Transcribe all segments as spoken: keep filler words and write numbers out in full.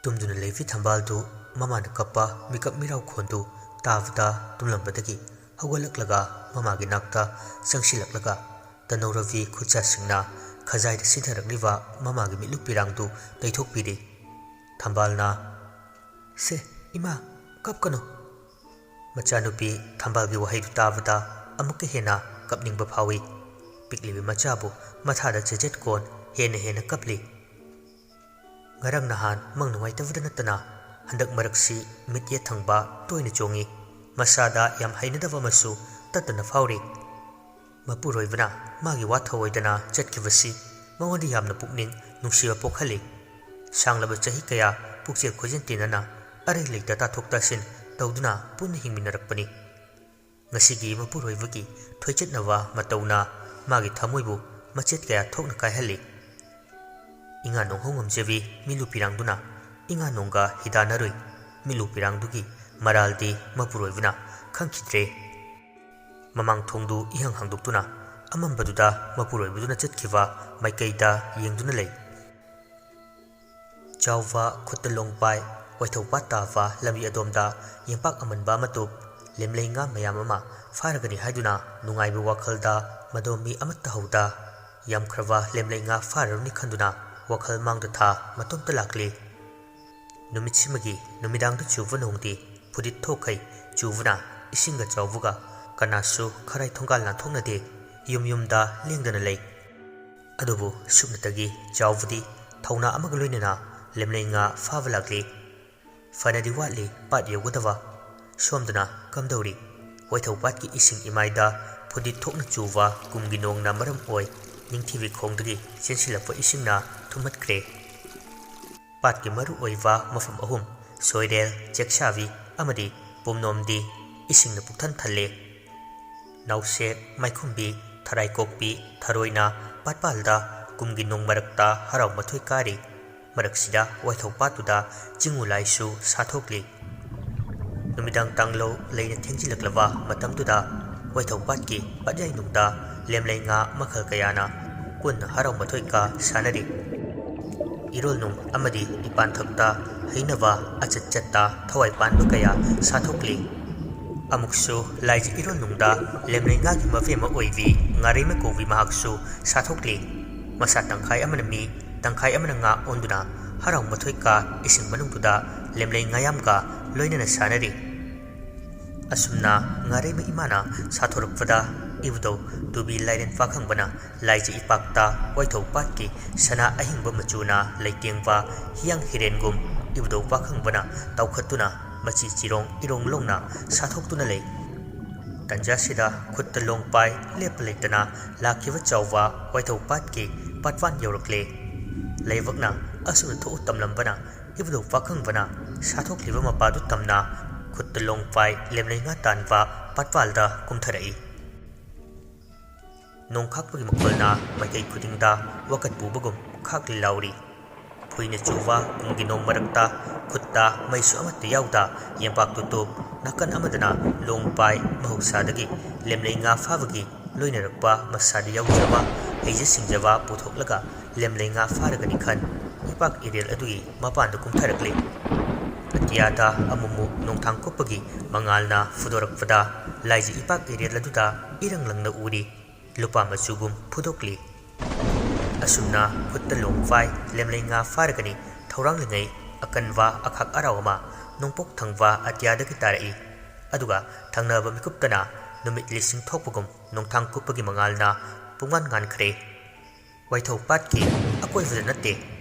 ꯇꯨꯝꯗꯨꯅ ꯂꯩꯕꯤ ꯊꯝꯕꯥꯜꯗꯨ ꯃꯃꯥꯅ ꯀꯞꯄ ꯃꯤꯀꯞ ꯃꯤꯔꯥꯎ ꯈꯣꯟꯗꯨ ꯇꯥꯕꯗ ꯇꯨꯝꯂꯝꯕꯗꯒꯤ ꯍꯧꯒꯠꯂꯛꯂꯒ ꯃꯃꯥꯒꯤ ꯅꯥꯛꯇ ꯆꯪꯁꯤꯜꯂꯛꯂꯒ ꯇꯅꯧꯔꯕꯤ ꯈꯨꯠꯁꯥꯁꯤꯡꯅ ꯈꯖꯥꯏꯗ ꯁꯤꯊꯔꯛꯂꯤꯕ ꯃꯃꯥꯒꯤ ꯃꯤꯠꯂꯨ ꯄꯤꯔꯥꯡꯗꯨ ꯇꯩꯊꯣꯛꯄꯤꯔꯤ꯫ ꯊꯝꯕꯥꯜꯅ, "ꯁꯦ, ꯏꯃꯥ, ꯀꯞꯀꯅꯨ꯫" ꯃꯆꯥꯅꯨꯄꯤ ꯊꯝꯕꯥꯜꯒꯤ ꯋꯥꯍꯩꯗꯨ ꯇꯥꯕꯗ ꯑꯃꯨꯛꯀ ꯍꯦꯟꯅ ꯀꯞꯅꯤꯡꯕ ꯐꯥꯎꯏ꯫ ꯄꯤꯛꯂꯤꯕꯤ ꯃꯆꯥꯕꯨ ꯃꯊꯥꯗ ꯆꯦꯖꯦꯠ ꯀꯣꯟ ꯍꯦꯟꯅ ꯍꯦꯟꯅ ꯀꯞꯂꯤ꯫ ꯉꯔꯥꯡ ꯅꯍꯥꯟ ꯃꯪ ꯅꯨꯡꯉꯥꯏꯇꯕꯗ ꯅꯠꯇꯅ ꯍꯟꯗꯛ ꯃꯔꯛꯁꯤ ꯃꯤꯠ ꯌꯦꯠ ꯊꯪꯕ ꯇꯣꯏꯅ ꯆꯣꯡꯉꯤ꯫ ꯃꯁꯥꯗ ꯌꯥꯝ ꯍꯩꯅꯗꯕ ꯑꯃꯁꯨ ꯇꯠꯇꯅ ꯐꯥꯎꯔꯤ꯫ ꯃꯄꯨꯔꯣꯏꯕꯅ ꯃꯥꯒꯤ ꯋꯥ ꯊꯧꯑꯣꯏꯗꯅ ꯆꯠꯈꯤꯕꯁꯤ ꯃꯉꯣꯟꯗ ꯌꯥꯝꯅ ꯄꯨꯛꯅꯤꯡ ꯅꯨꯡꯁꯤꯕ ꯄꯣꯛꯍꯜꯂꯤ꯫ ꯁꯥꯡꯂꯕ ꯆꯍꯤ ꯀꯌꯥ ꯄꯨꯛꯆꯦꯜ ꯈꯣꯏꯖꯤꯟ ꯇꯤꯟꯅꯅ ꯑꯔꯩ ꯂꯩꯇ ꯇꯥꯊꯣꯛ ꯇꯥꯁꯤꯟ ꯇꯧꯗꯨꯅ ꯄꯨꯟꯅ ꯍꯤꯡꯃꯤꯟꯅꯔꯛꯄꯅꯤ꯫ ꯉꯁꯤꯒꯤ ꯃꯄꯨꯔꯣꯏꯕꯒꯤ ꯊꯣꯏꯆꯠꯅꯕ ꯃꯇꯧꯅ ꯃꯥꯒꯤ ꯊꯃꯣꯏꯕꯨ ꯃꯆꯦꯠ ꯀꯌꯥ ꯊꯣꯛꯅ ꯀꯥꯏꯍꯜꯂꯤ꯫ ꯏꯉꯥ ꯅꯣꯡꯍꯧ ꯉꯝꯖꯕꯤ ꯃꯤꯠꯂꯨ ꯄꯤꯔꯥꯡꯗꯨꯅ ꯏꯉꯥ ꯅꯣꯡꯒ ꯍꯤꯗꯥꯟꯅꯔꯨꯏ꯫ ꯃꯤꯠꯂꯨ ꯄꯤꯔꯥꯡꯗꯨꯒꯤ ꯃꯔꯥꯜꯗꯤ ꯃꯄꯨꯔꯣꯏꯕꯅ ꯈꯪꯈꯤꯗ꯭ꯔꯦ꯫ ꯃꯃꯥꯡ ꯊꯣꯡꯗꯨ ꯏꯍꯥꯡ ꯍꯥꯡꯗꯣꯛꯇꯨꯅ ꯑꯃꯝꯕꯗꯨꯗ ꯃꯄꯨꯔꯣꯏꯕꯗꯨꯅ ꯆꯠꯈꯤꯕ ꯃꯥꯏꯀꯩꯗ ꯌꯦꯡꯗꯨꯅ ꯂꯩ꯫ ꯆꯥꯎꯕ ꯈꯨꯠꯇ ꯂꯣꯡꯄꯥꯏ, ꯋꯥꯏꯊꯧ ꯄꯥꯠ ꯇꯥꯕ ꯂꯝꯕꯤ ꯑꯗꯣꯝꯗ ꯌꯦꯝꯄꯥꯛ ꯑꯃꯟꯕ ꯑꯃ ꯇꯨꯞ, ꯂꯦꯝꯂꯩ ꯉꯥ ꯃꯌꯥꯝ ꯑꯃ ꯐꯥꯔꯒꯅꯤ ꯍꯥꯏꯗꯨꯅ ꯅꯨꯡꯉꯥꯏꯕ ꯋꯥꯈꯜꯗ ꯃꯗꯣꯝ ꯃꯤ ꯑꯃꯠꯇ ꯍꯧꯗ꯫ ꯌꯥꯝꯈ꯭ꯔꯕ ꯂꯦꯝꯂꯩ ꯉꯥ ꯐꯥꯔꯔꯕꯅꯤ ꯈꯟꯗꯨꯅ ꯋꯥꯈꯜ ꯃꯥꯡꯗ ꯊꯥ ꯃꯇꯣꯝꯇ ꯂꯥꯛꯂꯤ꯫ ꯅꯨꯃꯤꯠꯁꯤꯃꯒꯤ ꯅꯨꯃꯤꯗꯥꯡꯗ ꯆꯨꯕ ꯅꯣꯡꯗꯤ ꯐꯨꯗꯤꯠ ꯊꯣꯛꯈꯩ ꯆꯨꯕꯅ ꯏꯁꯤꯡꯒ ꯆꯥꯎꯕꯒ ꯀꯅꯥꯁꯨ ꯈꯔꯥꯏ ꯊꯣꯡꯒꯥꯜ ꯅꯥꯟꯊꯣꯛꯅꯗꯦ꯫ ꯌꯨꯝ ꯌꯨꯝꯗ ꯂꯦꯡꯗꯅ ꯂꯩ꯫ ꯑꯗꯨꯕꯨ ꯁꯨꯞꯅꯇꯒꯤ ꯆꯥꯎꯕꯗꯤ ꯊꯧꯅꯥ ꯑꯃꯒ ꯂꯣꯏꯅꯅ ꯂꯦꯝꯂꯩ ꯉꯥ ꯐꯥꯕ ꯂꯥꯛꯂꯤ꯫ ꯐꯅꯗꯤ ꯋꯥꯠꯂꯤ ꯄꯥꯠ ꯌꯧꯒꯗꯕ꯫ ꯁꯣꯝꯗꯅ ꯀꯝꯗꯧꯔꯤ? ꯋꯥꯏꯊꯧ ꯄꯥꯠꯀꯤ ꯏꯁꯤꯡ ꯏꯃꯥꯏꯗ ꯐꯨꯗꯤꯠ ꯊꯣꯛꯅ ꯆꯨꯕ ꯀꯨꯝꯒꯤ ꯅꯣꯡꯅ ꯃꯔꯝ ꯑꯣꯏ ꯅꯤꯡꯊꯤꯕꯤ ꯈꯣꯡꯗꯒꯤ ꯆꯦꯟꯁꯤꯜꯂꯛꯄ ꯏꯁꯤꯡꯅ ꯊꯨꯝꯍꯠꯈ꯭ꯔꯦ꯫ ꯄꯥꯠꯀꯤ ꯃꯔꯨ ꯑꯣꯏꯕ ꯃꯐꯝ ꯑꯍꯨꯝ, ꯁꯣꯏꯔꯦꯜ, ꯆꯦꯛꯁꯥꯕꯤ ꯑꯃꯗꯤ ꯄꯨꯝꯅꯣꯝꯗꯤ ꯏꯁꯤꯡꯅ ꯄꯨꯛꯊꯟ ꯊꯜꯂꯦ꯫ ꯅꯥꯎꯁꯦꯛ, ꯃꯥꯏꯈꯨꯝꯕꯤ, ꯊꯔꯥꯏ ꯀꯣꯛꯄꯤ, ꯊꯔꯣꯏꯅ ꯄꯥꯠꯄꯥꯜꯗ ꯀꯨꯝꯒꯤ ꯅꯣꯡ ꯃꯔꯛꯇ ꯍꯔꯥꯎ ꯃꯊꯣꯏ ꯀꯥꯔꯤ꯫ ꯃꯔꯛꯁꯤꯗ ꯋꯥꯏꯊꯧ ꯄꯥꯠꯇꯨꯗ ꯆꯤꯡꯉꯨ ꯂꯥꯏꯁꯨ ꯁꯥꯊꯣꯛꯂꯤ꯫ ꯅꯨꯃꯤꯗꯥꯡ ꯇꯥꯡꯂꯧ ꯂꯩꯅ ꯊꯦꯡꯖꯤꯜꯂꯛꯂꯕ ꯃꯇꯝꯗꯨꯗ ꯋꯥꯏꯊꯧ ꯄꯥꯠꯀꯤ ꯄꯥꯠꯌꯥꯏꯅꯨꯡꯗ ꯂꯦꯝꯂꯩ ꯉꯥ ꯃꯈꯜ ꯀꯌꯥꯅ ꯄꯨꯟꯅ ꯍꯔꯥꯎ ꯃꯊꯣꯏ ꯀꯥ ꯁꯥꯟꯅꯔꯤ꯫ ꯏꯔꯣꯜꯅꯨꯡ ꯑꯃꯗꯤ ꯏꯄꯥꯟꯊꯛꯇ ꯍꯩꯅꯕ ꯑꯆꯠ ꯆꯠꯇ ꯊꯋꯥꯏ ꯄꯥꯟꯕ ꯀꯌꯥ ꯁꯥꯊꯣꯛꯂꯤ꯫ ꯑꯃꯨꯛꯁꯨ ꯂꯥꯏꯖ ꯏꯔꯣꯜꯅꯨꯡꯗ ꯂꯦꯝꯂꯩ ꯉꯥꯒꯤ ꯃꯕꯦꯝꯃ ꯑꯣꯏꯕꯤ ꯉꯥꯔꯩꯃ ꯀꯧꯕꯤ ꯃꯍꯥꯛꯁꯨ ꯁꯥꯊꯣꯛꯂꯤ꯫ ꯃꯁꯥ ꯇꯪꯈꯥꯏ ꯑꯃꯅ ꯃꯤ, ꯇꯪꯈꯥꯏ ꯑꯃꯅ ꯉꯥ ꯑꯣꯟꯗꯨꯅ ꯍꯔꯥꯎ ꯃꯊꯣꯏꯀꯥ ꯏꯁꯤꯡ ꯃꯅꯨꯡꯗꯨꯗ ꯂꯦꯝꯂꯩ ꯉꯥꯌꯥꯝꯒ ꯂꯣꯏꯅꯅ ꯁꯥꯟꯅꯔꯤ꯫ ꯑꯁꯨꯝꯅ ꯉꯥꯔꯩꯃ ꯏꯃꯥꯅ ꯁꯥꯊꯣꯔꯛꯄꯗ ꯏꯕꯨꯙꯧ ꯇꯨꯕꯤ ꯂꯥꯏꯔꯦꯟ ꯄꯥꯈꯪꯕꯅ ꯂꯥꯏꯖ ꯏꯄꯥꯛꯇ ꯋꯥꯏꯊꯧ ꯄꯥꯠꯀꯤ ꯁꯅꯥ ꯑꯍꯤꯡꯕ ꯃꯆꯨꯅ ꯂꯩꯇꯦꯡꯕ ꯍꯤꯌꯥꯡ ꯍꯤꯔꯦꯟꯒꯨꯝ ꯏꯕꯨꯙꯧ ꯄꯥꯈꯪꯕꯅ ꯇꯥꯎꯈꯠꯇꯨꯅ ꯃꯆꯤ ꯆꯤꯔꯣꯡ ꯏꯔꯣꯡ ꯂꯣꯡꯅ ꯁꯥꯊꯣꯛꯇꯨꯅ ꯂꯩ꯫ ꯇꯟꯖꯥꯁꯤꯗ ꯈꯨꯠꯇ ꯂꯣꯡ ꯄꯥꯏ ꯂꯦꯞꯄ ꯂꯩꯇꯅ ꯂꯥꯛꯈꯤꯕ ꯆꯥꯎꯕ ꯋꯥꯏꯊꯧ ꯄꯥꯠꯀꯤ ꯄꯥꯠꯋꯥꯟ ꯌꯧꯔꯛꯂꯦ꯫ ꯂꯥꯏꯕꯛꯅ ꯑꯁꯨꯝꯅ ꯊꯣꯛꯎ ꯇꯝꯂꯝꯕꯅ ꯏꯕꯨꯙꯧ ꯄꯥꯈꯪꯕꯅ ꯁꯥꯊꯣꯛꯂꯤꯕ ꯃꯄꯥꯗꯨ ꯇꯝꯅ ꯈꯨꯠꯇ ꯂꯣꯡ ꯄꯥꯏ ꯂꯦꯝꯂꯩ ꯉꯥ ꯇꯥꯟꯕ ꯄꯥꯠꯋꯥꯜꯗ ꯀꯨꯝꯊꯔꯛꯏ꯫ ꯅꯣꯡꯈꯥꯛꯄꯒꯤ ꯃꯈꯣꯜꯅ ꯃꯥꯏꯀꯩ ꯈꯨꯗꯤꯡꯗ ꯋꯥꯀꯠ ꯄꯨꯕꯒꯨꯝ ꯈꯥꯛꯂꯤ ꯂꯥꯎꯔꯤ꯫ ꯐꯨꯏꯅ ꯆꯨꯕ ꯀꯨꯝꯒꯤ ꯅꯣꯡ ꯃꯔꯛꯇ ꯈꯨꯠꯇ ꯃꯩꯁꯨ ꯑꯃꯠꯇ ꯌꯥꯎꯗ ꯌꯦꯝꯄꯥꯛ ꯇꯨꯇꯨꯞ ꯅꯥꯀꯟ ꯑꯃꯗꯅ ꯂꯣꯡ ꯄꯥꯏ ꯃꯍꯧꯁꯥꯗꯒꯤ ꯂꯦꯝꯂꯩ ꯉꯥ ꯐꯥꯕꯒꯤ ꯂꯣꯏꯅꯔꯛꯄ ꯃꯁꯥꯗ ꯌꯥꯎꯖꯕ ꯍꯩꯖ ꯁꯤꯡꯖꯕ ꯄꯨꯊꯣꯛꯂꯒ ꯂꯦꯝꯂꯩ ꯉꯥ ꯐꯥꯔꯒꯅꯤ ꯈꯟ ꯏꯄꯥꯛ ꯏꯔꯦꯜ ꯑꯗꯨꯒꯤ ꯃꯄꯥꯟꯗ ꯀꯨꯝꯊꯔꯛꯂꯤ꯫ ꯑꯇꯤꯌꯥꯗ ꯑꯃꯨꯛꯃꯨꯛ ꯅꯣꯡꯊꯥꯡ ꯀꯨꯞꯄꯒꯤ ꯃꯉꯥꯜꯅ ꯐꯨꯗꯣꯔꯛꯄꯗ ꯂꯥꯏꯖ ꯏꯄꯥꯛ ꯏꯔꯦꯜ ꯑꯗꯨꯗ ꯏꯔꯪ ꯂꯪꯅ ꯎꯔꯤ꯫ ꯂꯨꯄꯥ ꯃꯆꯨꯒꯨꯝ ꯐꯨꯗꯣꯛꯂꯤ꯫ ꯑꯁꯨꯝꯅ ꯈꯨꯠꯇ ꯂꯣꯡ ꯄꯥꯏ ꯂꯦꯝꯂꯩ ꯉꯥ ꯐꯥꯔꯒꯅꯤ ꯊꯧꯔꯥꯡꯂꯤꯉꯩ ꯑꯀꯟꯕ ꯑꯈꯥꯛ ꯑꯔꯥꯎ ꯑꯃ ꯅꯣꯡꯄꯣꯛ ꯊꯪꯕ ꯑꯇꯤꯌꯥꯗꯒꯤ ꯇꯥꯔꯛꯏ꯫ ꯑꯗꯨꯒ ꯊꯪꯅꯕ ꯃꯤꯀꯨꯞꯇꯅ ꯅꯨꯃꯤꯠ ꯂꯤꯁꯤꯡ ꯊꯣꯛꯄꯒꯨꯝ ꯅꯣꯡꯊꯥꯡ ꯀꯨꯞꯄꯒꯤ ꯃꯉꯥꯜꯅ ꯄꯨꯡꯉꯥꯟ ꯉꯥꯟꯈ꯭ꯔꯦ꯫ ꯋꯥꯏꯊꯧ ꯄꯥꯠꯀꯤ ꯑꯀꯣꯏꯕꯗ ꯅꯠꯇꯦ,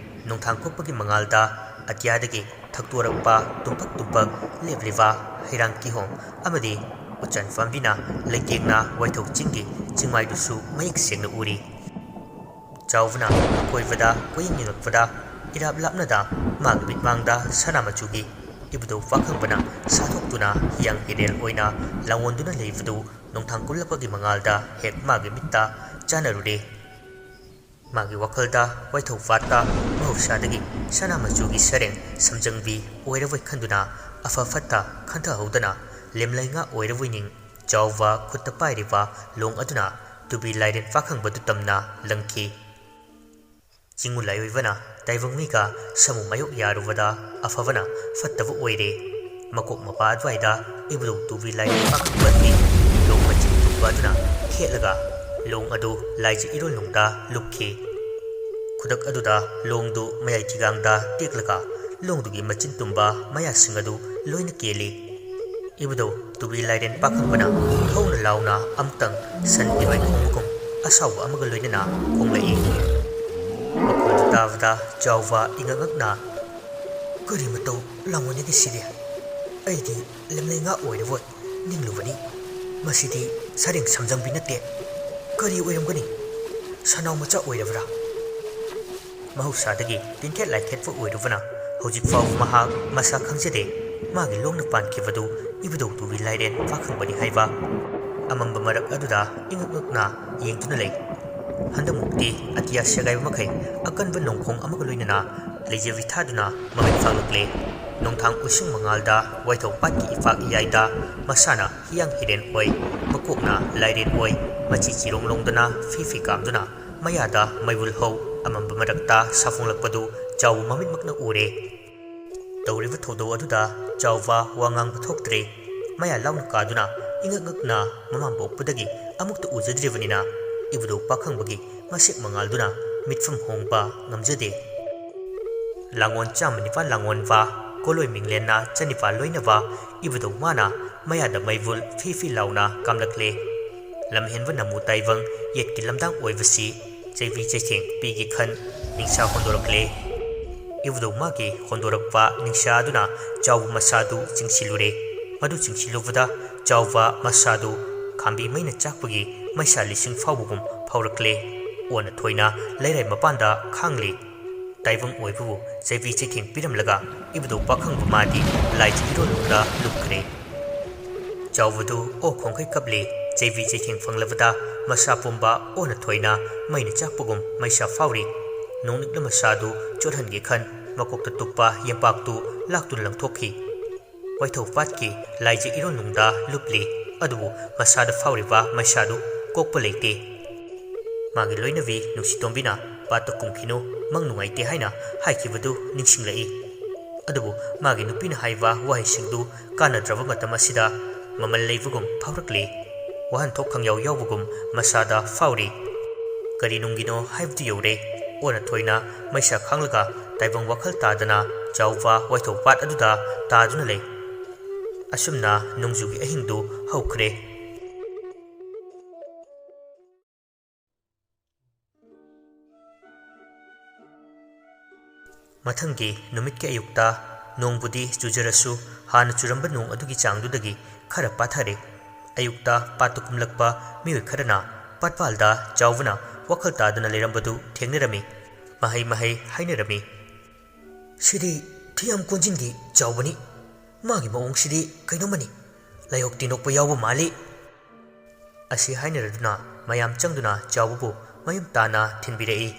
ꯅꯣꯡꯊꯥꯡ ꯀꯨꯞꯄꯒꯤ ꯃꯉꯥꯜꯗ ꯑꯇꯤꯌꯥꯗꯒꯤ ꯊꯛꯇꯣꯔꯛꯄ ꯇꯨꯝꯄꯛ ꯇꯨꯝꯄꯛ ꯂꯦꯞꯂꯤꯕ ꯍꯩꯔꯥꯡ ꯀꯤꯍꯣꯝ ꯑꯃꯗꯤ ꯎꯆꯥꯟ ꯄꯥꯝꯕꯤꯅ ꯂꯩꯇꯦꯡꯅ ꯋꯥꯏꯊꯧ ꯆꯤꯡꯒꯤ ꯆꯤꯡꯃꯥꯏꯗꯨꯁꯨ ꯃꯌꯦꯛ ꯁꯦꯡꯅ ꯎꯔꯤ꯫ ꯆꯥꯎꯕꯅ ꯑꯀꯣꯏꯕꯗ ꯀꯣꯏꯌꯦꯡ ꯌꯦꯡꯂꯛꯄꯗ ꯏꯔꯥꯞ ꯂꯥꯞꯅꯗ ꯃꯥꯒꯤ ꯃꯤꯠꯃꯥꯡꯗ ꯁꯅꯥ ꯃꯆꯨꯒꯤ ꯏꯕꯨꯙꯧ ꯄꯥꯈꯪꯕꯅ ꯁꯥꯊꯣꯛꯇꯨꯅ ꯍꯤꯌꯥꯡ ꯍꯤꯔꯦꯜ ꯑꯣꯏꯅ ꯂꯥꯡꯑꯣꯟꯗꯨꯅ ꯂꯩꯕꯗꯨ ꯅꯣꯡꯊꯥꯡ ꯀꯨꯞꯂꯛꯄꯒꯤ ꯃꯉꯥꯜꯗ ꯍꯦꯛ ꯃꯥꯒꯤ ꯃꯤꯠꯇ ꯆꯥꯟꯅꯔꯨꯔꯦ꯫ ꯃꯥꯒꯤ ꯋꯥꯈꯜꯗ ꯋꯥꯏꯊꯧ ꯄꯥꯠꯇ ꯃꯍꯧꯁꯥꯗꯒꯤ ꯁꯅꯥ ꯃꯆꯨꯒꯤ ꯁꯔꯦꯡ ꯁꯝꯖꯪꯕꯤ ꯑꯣꯏꯔꯕꯣꯏ ꯈꯟꯗꯨꯅ ꯑꯐ ꯐꯠꯇ ꯈꯟꯊꯍꯧꯗꯅ ꯂꯦꯝꯂꯩ ꯉꯥ ꯑꯣꯏꯔꯕꯣꯏ ꯅꯤꯡ ꯆꯥꯎꯕ ꯈꯨꯠꯇ ꯄꯥꯏꯔꯤꯕ ꯂꯣꯡ ꯑꯗꯨꯅ ꯇꯨꯕꯤ ꯂꯥꯏꯔꯦꯟ ꯄꯥꯈꯪꯕꯗꯨ ꯇꯝꯅ ꯂꯪꯈꯤ꯫ ꯆꯤꯡꯉꯨ ꯂꯥꯏꯑꯣꯏꯕꯅ ꯇꯥꯏꯕꯪ ꯃꯤꯒ ꯁꯃꯨ ꯃꯥꯌꯣꯛ ꯌꯥꯔꯨꯕꯗ ꯑꯐꯕꯅ ꯐꯠꯇꯕ ꯑꯣꯏꯔꯦ꯫ ꯃꯀꯣꯛ ꯃꯄꯥ ꯑꯗꯨꯋꯥꯏꯗ ꯏꯕꯨꯙꯧ ꯇꯨꯕꯤ ꯂꯥꯏꯔꯦꯟ ꯄꯥꯈꯪꯕꯒꯤ ꯂꯣꯡ ꯃꯆꯤꯟ ꯇꯨꯝꯕ ꯑꯗꯨꯅ ꯈꯦꯠꯂꯒ ꯂꯣꯡ ꯑꯗꯨ ꯂꯥꯏꯖ ꯏꯔꯣꯜꯅꯨꯡꯗ ꯂꯨꯞꯈꯤ꯫ ꯈꯨꯗꯛ ꯑꯗꯨꯗ ꯂꯣꯡꯗꯨ ꯃꯌꯥꯏ ꯊꯤꯒꯥꯡꯗ ꯇꯦꯛꯂꯒ ꯂꯣꯡꯗꯨꯒꯤ ꯃꯆꯤꯟ ꯇꯨꯝꯕ ꯃꯌꯥꯁꯤꯡ ꯑꯗꯨ ꯂꯣꯏꯅ ꯀꯦꯜꯂꯤ꯫ ꯏꯕꯨꯙꯧ ꯇꯨꯕꯤ ꯂꯥꯏꯔꯦꯟ ꯄꯥꯈꯪꯕꯅ ꯍꯧꯅ ꯂꯥꯎꯅ ꯑꯃꯨꯛꯇꯪ ꯁꯟ ꯏꯔꯣꯏ ꯈꯣꯡꯕꯒꯨꯝ ꯑꯁꯥꯎꯕ ꯑꯃꯒ ꯂꯣꯏꯅꯅ ꯈꯣꯡꯂꯛꯏ꯫ ꯃꯈꯣꯟꯗꯨ ꯇꯥꯕꯗ ꯆꯥꯎꯕ ꯏꯉꯛ ꯉꯛꯅ, "ꯀꯔꯤ ꯃꯇꯧ ꯂꯥꯡꯑꯣꯏꯅꯒꯦ ꯁꯤꯗꯤ? ꯑꯩꯗꯤ ꯂꯦꯝꯂꯩ ꯉꯥ ꯑꯣꯏꯔꯕꯣꯏ ꯅꯤꯡꯂꯨꯕꯅꯤ꯫ ꯃꯁꯤꯗꯤ ꯁꯔꯦꯡ ꯁꯝꯖꯝꯕꯤ ꯅꯠꯇꯦ꯫ ꯀꯔꯤ ꯑꯣꯏꯔꯝꯒꯅꯤ? ꯁꯅꯥꯎ ꯃꯆꯥ ꯑꯣꯏꯔꯕ꯭ꯔꯥ?" ꯃꯍꯧꯁꯥꯗꯒꯤ ꯇꯤꯟꯊꯦꯠ ꯂꯥꯏꯊꯦꯠꯄ ꯑꯣꯏꯔꯨꯕꯅ ꯍꯧꯖꯤꯛ ꯐꯥꯎꯕ ꯃꯍꯥꯛ ꯃꯁꯥ ꯈꯪꯖꯗꯦ꯫ ꯃꯥꯒꯤ ꯂꯣꯡꯅ ꯄꯥꯟꯈꯤꯕꯗꯨ ꯏꯕꯨꯙꯧ ꯇꯨꯕꯤ ꯂꯥꯏꯔꯦꯟ ꯄꯥꯈꯪꯕꯅꯤ ꯍꯥꯏꯕ꯫ ꯑꯃꯝꯕ ꯃꯔꯛ ꯑꯗꯨꯗ ꯏꯉꯛ ꯉꯛꯅ ꯌꯦꯡꯗꯨꯅ ꯂꯩ꯫ ꯍꯟꯗꯛꯃꯨꯛꯇꯤ ꯑꯇꯤꯌꯥ ꯁꯦꯒꯥꯏꯕ ꯃꯈꯩ ꯑꯀꯟꯕ ꯅꯣꯡꯈꯣꯡ ꯑꯃꯒ ꯂꯣꯏꯅꯅ ꯂꯩꯖꯕꯤ ꯊꯥꯗꯨꯅ ꯃꯃꯤꯠ ꯐꯥꯛꯂꯛꯂꯦ꯫ ꯅꯣꯡꯊꯥꯡ ꯎꯏꯁꯤꯡ ꯃꯉꯥꯜꯗ ꯋꯥꯏꯊꯧ ꯄꯥꯠꯀꯤ ꯏꯄꯥꯛ ꯏꯌꯥꯏꯗ ꯃꯁꯥꯅ ꯍꯤꯌꯥꯡ ꯍꯤꯔꯦꯟ ꯑꯣꯏ, ꯃꯀꯣꯛꯅ ꯂꯥꯏꯔꯦꯟ ꯑꯣꯏ, ꯃꯆꯤ ꯆꯤꯔꯣꯡ ꯂꯣꯡꯗꯅ ꯐꯤ ꯐꯤ ꯀꯥꯝꯗꯨꯅ ꯃꯌꯥꯗ ꯃꯩꯕꯨꯜ ꯍꯧ ꯑꯃꯝꯕ ꯃꯔꯛꯇ ꯁꯥꯐꯣꯡꯂꯛꯄꯗꯨ ꯆꯥꯎꯕ ꯃꯃꯤꯠꯃꯛꯅ ꯎꯔꯦ꯫ ꯇꯧꯔꯤꯕ ꯊꯧꯗꯣꯛ ꯑꯗꯨꯗ ꯆꯥꯎꯕ ꯋꯥ ꯉꯥꯡꯕ ꯊꯣꯛꯇ꯭ꯔꯦ꯫ ꯃꯌꯥ ꯂꯥꯎꯅ ꯀꯥꯗꯨꯅ ꯏꯉꯛ ꯉꯛꯅ ꯃꯃꯥ ꯄꯣꯛꯄꯗꯒꯤ ꯑꯃꯨꯛꯇ ꯎꯖꯗ꯭ꯔꯤꯕꯅꯤꯅ ꯏꯕꯨꯙꯧ ꯄꯥꯈꯪꯕꯒꯤ ꯃꯁꯦꯛ ꯃꯉꯥꯜꯗꯨꯅ ꯃꯤꯠꯐꯝ ꯍꯣꯡꯕ ꯉꯝꯖꯗꯦ꯫ ꯂꯥꯡꯑꯣꯟ ꯆꯥꯝꯃ ꯅꯤꯄꯥꯜ ꯂꯥꯡꯑꯣꯟꯕ, ꯀꯣꯂꯣꯏ ꯃꯤꯡꯂꯦꯟꯅ ꯆꯅꯤꯄꯥꯜ ꯂꯣꯏꯅꯕ ꯏꯕꯨꯙꯧ ꯃꯥꯅ ꯃꯌꯥꯗ ꯃꯩꯕꯨꯜ ꯐꯤ ꯐꯤ ꯂꯥꯎꯅ ꯀꯥꯝꯂꯛꯂꯦ꯫ ꯂꯝꯍꯦꯟꯕ ꯅꯃꯨ ꯇꯥꯏꯕꯪ ꯌꯦꯠꯀꯤ ꯂꯝꯗꯥꯡ ꯑꯣꯏꯕꯁꯤ ꯆꯩꯕꯤ ꯆꯩꯊꯦꯡ ꯄꯤꯒꯦ ꯈꯟ ꯅꯤꯡꯁꯥ ꯍꯣꯟꯗꯣꯔꯛꯂꯦ꯫ ꯏꯕꯨꯙꯧ ꯃꯥꯒꯤ ꯍꯣꯟꯗꯣꯔꯛꯄ ꯅꯤꯡꯁꯥ ꯑꯗꯨꯅ ꯆꯥꯎꯕ ꯃꯁꯥꯗꯨ ꯆꯤꯡꯁꯤꯜꯂꯨꯔꯦ꯫ ꯃꯗꯨ ꯆꯤꯡꯁꯤꯜꯂꯨꯕꯗ ꯆꯥꯎꯕ ꯃꯁꯥꯗꯨ ꯈꯥꯝꯕꯤ ꯃꯩꯅ ꯆꯥꯛꯄꯒꯤ ꯃꯩꯁꯥ ꯂꯤꯁꯤꯡ ꯐꯥꯎꯕꯒꯨꯝ ꯐꯥꯎꯔꯛꯂꯦ꯫ ꯑꯣꯟꯅ ꯊꯣꯏꯅ ꯂꯩꯔꯥꯏ ꯃꯄꯥꯟꯗ ꯈꯥꯡꯂꯤ꯫ ꯇꯥꯏꯕꯪ ꯑꯣꯏꯕꯕꯨ ꯆꯩꯕꯤ ꯆꯩꯊꯦꯡ ꯄꯤꯔꯝꯂꯒ ꯏꯕꯨꯙꯧ ꯄꯥꯈꯪꯕ ꯃꯥꯗꯤ ꯂꯥꯏꯖ ꯏꯔꯣꯜꯅꯨꯡꯗ ꯂꯨꯞꯈ꯭ꯔꯦ꯫ ꯆꯥꯎꯕꯗꯨ ꯑꯣ ꯈꯣꯡꯈꯩ ꯀꯞꯂꯤ꯫ ꯆꯩꯕꯤ ꯆꯩꯊꯦꯡ ꯐꯪꯂꯕꯗ ꯃꯁꯥ ꯄꯨꯝꯕ ꯑꯣꯟꯅ ꯊꯣꯏꯅ ꯃꯩꯅ ꯆꯥꯛꯄꯒꯨꯝ ꯃꯩꯁꯥ ꯐꯥꯎꯔꯤ꯫ ꯅꯣꯡꯅꯤꯛꯅ ꯃꯁꯥꯗꯨ ꯆꯣꯠꯍꯟꯒꯦ ꯈꯟ ꯃꯀꯣꯛꯇ ꯇꯨꯞꯄ ꯌꯦꯝꯄꯥꯛꯇꯨ ꯂꯥꯛꯇꯨꯅ ꯂꯪꯊꯣꯛꯈꯤ꯫ ꯋꯥꯏꯊꯧ ꯄꯥꯠꯀꯤ ꯂꯥꯏꯖ ꯏꯔꯣꯜꯅꯨꯡꯗ ꯂꯨꯞꯂꯤ꯫ ꯑꯗꯨꯕꯨ ꯃꯁꯥꯗ ꯐꯥꯎꯔꯤꯕ ꯃꯩꯁꯥꯗꯨ ꯀꯣꯛꯄ ꯂꯩꯇꯦ꯫ ꯃꯥꯒꯤ ꯂꯣꯏꯅꯕꯤ ꯅꯨꯡꯁꯤꯇꯣꯝꯕꯤꯅ ꯄꯥꯠꯇ ꯀꯨꯝꯈꯤꯅꯨ, ꯃꯪ ꯅꯨꯡꯉꯥꯏꯇꯦ" ꯍꯥꯏꯅ ꯍꯥꯏꯈꯤꯕꯗꯨ ꯅꯤꯡꯁꯤꯡꯂꯛꯏ꯫ ꯑꯗꯨꯕꯨ ꯃꯥꯒꯤ ꯅꯨꯄꯤꯅ ꯍꯥꯏꯕ ꯋꯥꯍꯩꯁꯤꯡꯗꯨ ꯀꯥꯟꯅꯗ꯭ꯔꯕ ꯃꯇꯝ ꯑꯁꯤꯗ ꯃꯃꯜ ꯂꯩꯕꯒꯨꯝ ꯐꯥꯎꯔꯛꯂꯤ꯫ ꯋꯥꯍꯟꯊꯣꯛ ꯈꯪꯌꯥꯎ ꯌꯥꯎꯕꯒꯨꯝ ꯃꯁꯥꯗ ꯐꯥꯎꯔꯤ꯫ ꯀꯔꯤ ꯅꯨꯡꯒꯤꯅꯣ ꯍꯥꯏꯕꯗꯨ ꯌꯧꯔꯦ꯫ ꯑꯣꯟꯅ ꯊꯣꯏꯅ ꯃꯩꯁꯥ ꯈꯥꯡꯂꯒ ꯇꯥꯏꯕꯪ ꯋꯥꯈꯜ ꯇꯥꯗꯅ ꯆꯥꯎꯕ ꯋꯥꯏꯊꯧ ꯄꯥꯠ ꯑꯗꯨꯗ ꯇꯥꯗꯨꯅ ꯂꯩ꯫ ꯑꯁꯨꯝꯅ ꯅꯣꯡꯖꯨꯒꯤ ꯑꯍꯤꯡꯗꯨ ꯍꯧꯈ꯭ꯔꯦ꯫ ꯃꯊꯪꯒꯤ ꯅꯨꯃꯤꯠꯀꯤ ꯑꯌꯨꯛꯇ ꯅꯣꯡꯕꯨꯗꯤ ꯆꯨꯖꯔꯁꯨ, ꯍꯥꯟꯅ ꯆꯨꯔꯝꯕ ꯅꯣꯡ ꯑꯗꯨꯒꯤ ꯆꯥꯡꯗꯨꯗꯒꯤ ꯈꯔ ꯄꯥꯊꯔꯦ꯫ ꯑꯌꯨꯛꯇ ꯄꯥꯠꯇ ꯀꯨꯝꯂꯛꯄ ꯃꯤꯑꯣꯏ ꯈꯔꯅ ꯄꯥꯠꯄꯥꯜꯗ ꯆꯥꯎꯕꯅ ꯋꯥꯈꯜ ꯇꯥꯗꯅ ꯂꯩꯔꯝꯕꯗꯨ ꯊꯦꯡꯅꯔꯝꯃꯤ꯫ ꯃꯍꯩ ꯃꯍꯩ ꯍꯥꯏꯅꯔꯝꯃꯤ꯫ "ꯁꯤꯗꯤ ꯊꯤꯌꯥꯝ ꯀꯣꯟꯖꯤꯟꯒꯤ ꯆꯥꯎꯕꯅꯤ꯫ ꯃꯥꯒꯤ ꯃꯑꯣꯡꯁꯤꯗꯤ ꯀꯩꯅꯣꯝꯃꯅꯤ꯫ ꯂꯥꯏꯑꯣꯛ ꯇꯤꯟꯗꯣꯛꯄ ꯌꯥꯎꯕ ꯃꯥꯜꯂꯤ" ꯑꯁꯤ ꯍꯥꯏꯅꯔꯗꯨꯅ ꯃꯌꯥꯝ ꯆꯪꯗꯨꯅ ꯆꯥꯎꯕꯕꯨ ꯃꯌꯨꯝ ꯇꯥꯅ ꯊꯤꯟꯕꯤꯔꯛꯏ꯫